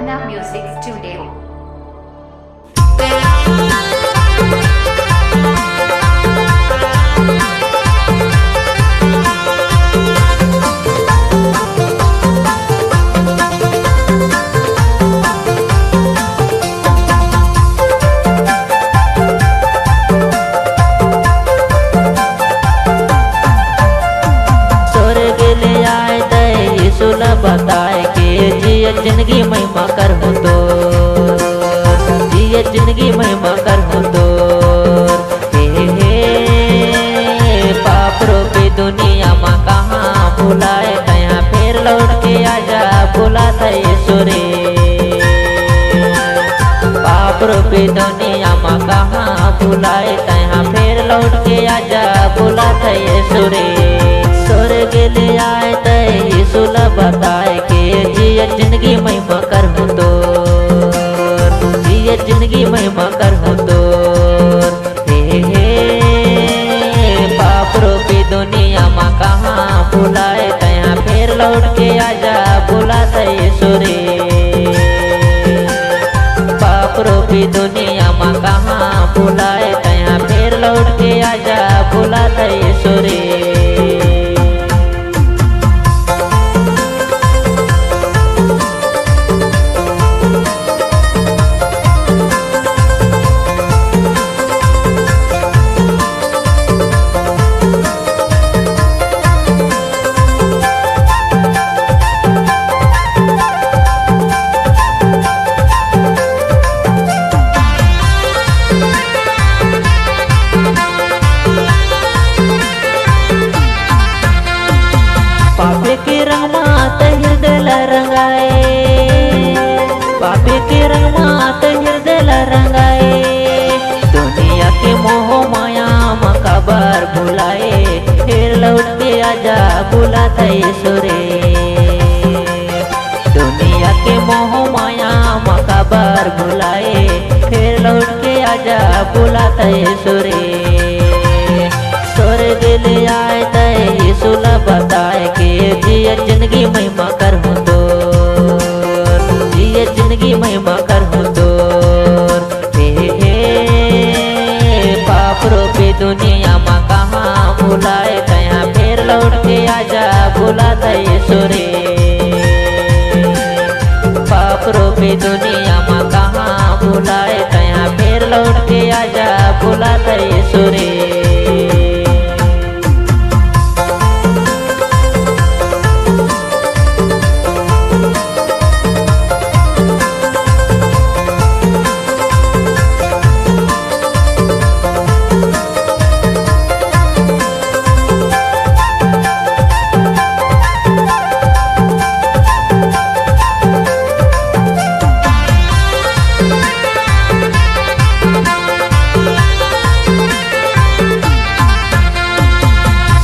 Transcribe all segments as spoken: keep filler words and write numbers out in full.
Now Music Studio। स्वर्ग ले आए तै यीशु ला बताए के, जियत जिंदगी महिमा करहूं तोर, जियत जिंदगी महिमा करहूं तोर। हे, हे, हे, पाप रूपी दुनिया मा कहाँ भुलाए तैं हा, फेर लौट के आजा, बुलात हे यीशु रे। पाप रूपी दुनिया मा कहाँ भुलाए तैं हा, फेर लौट के आजा, बुलात हे यीशु रे। स्वर्ग ले आए तै यीशु ला बताए के, जियत जिंदगी महिमा करहूं तोर, जियत जिंदगी महिमा करहूं तोर। हे, हे, पाप रूपी दुनिया मा कहाँ भुलाए तैं हा, फेर लौट के आजा, बुलात हे यीशु रे। पाप रूपी दुनिया मा कहाँ भुलाए तैं हा, फेर लौट के आजा, बुलात हे यीशु रे। पापी के रंग मा तैं हृदय ला रंगाए, पापी के रंग मा तैं हृदय ला रंगाए। दुनिया के मोह माया मा काबर भुलाए, फेर लौट के आजा, बुलात हे यीशु रे। दुनिया के मोह माया मा काबर भुलाए, फेर लौट के आजा, बुलात हे यीशु रे। स्वर्ग ले आए तैं यीशु ला बताए के, जियत जिंदगी महिमा करहूं तोर, जियत जिंदगी महिमा करहूं तोर। हे, हे, पाप रूपी दुनिया मा कहाँ भुलाए तैं हा, फेर लौट के आजा, बुलात हे यीशु रे। पाप रूपी दुनिया मा कहाँ भुलाए तैं हा, फेर लौट के आजा, बुलात हे यीशु रे।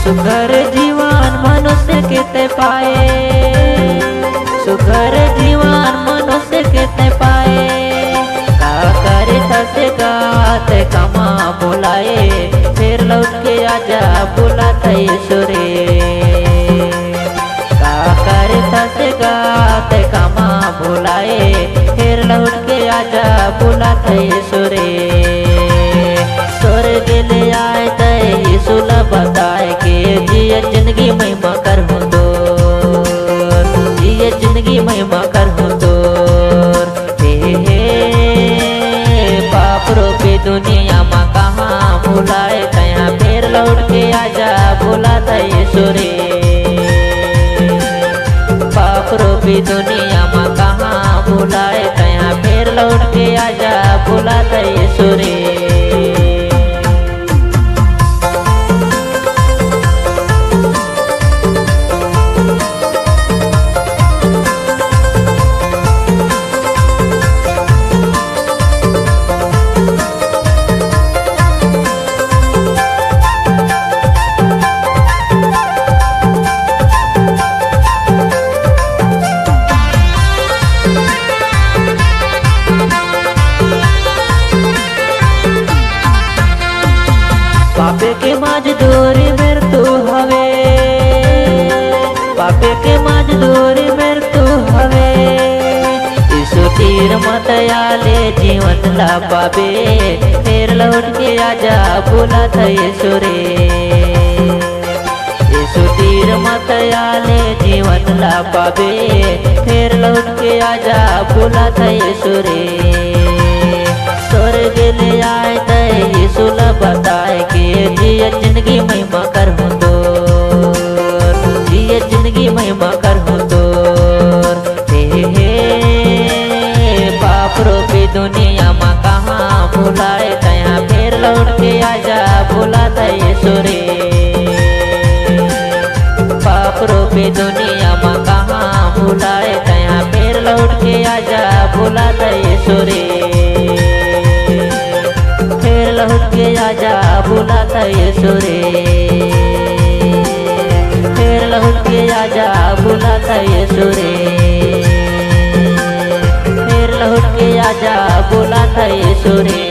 सुघर जीवन मनुष्य के तैं पाए, सुघर जीवन मनुष्य के तैं पाए। का करे थस गा तैं का मा भुलाए, फेर लौट के आजा, बुलात हे यीशु रे। का करे थस गा तैं का मा भुलाए, फेर लौट के आजा, बुलात हे यीशु रे। स्वर्ग ले आए तैं यीशु ला बताए के, जियत जिंदगी महिमा करहूं तोर, जियत जिंदगी महिमा करहूं तोर। हे, हे, पाप रूपी दुनिया मा कहाँ भुलाए तैं हा, फेर लौट के आजा, बुलात हे यीशु रे। पाप रूपी दुनिया मा कहाँ भुलाए तैं हा, फेर लौट के आजा, बुलात हे यीशु रे। पापी के मजदूरी मृत्यु हवे, पापी के मजदूरी मृत्यु हवे। यीशु तीर मत आले जीवन ला पाबे, फेर लौट के आजा बुलात हे यीशु रे। यीशु तीर मत आले जीवन ला पाबे, फेर लौट के आजा बुलात हे यीशु रे। स्वर्ग ले आए तै यीशु ला बताए के जिए जिंदगी महिमा करहूँ तोर, जिए जिंदगी महिमा करहूँ तोर। हे, हे, पाप रूपी दुनिया मा कहाँ भुलाए तैं हा, फेर लौट के आजा बुलात हे यीशु रे। पाप रूपी दुनिया मा कहाँ भुलाए तैं हा, फेर लौट के आजा बुलात हे यीशु रे। फेर लौट के आजा बुलात हे यीशु रे। फेर लौट के आजा बुलात हे यीशु रे। फेर लौट के आजा बुलात हे यीशु रे।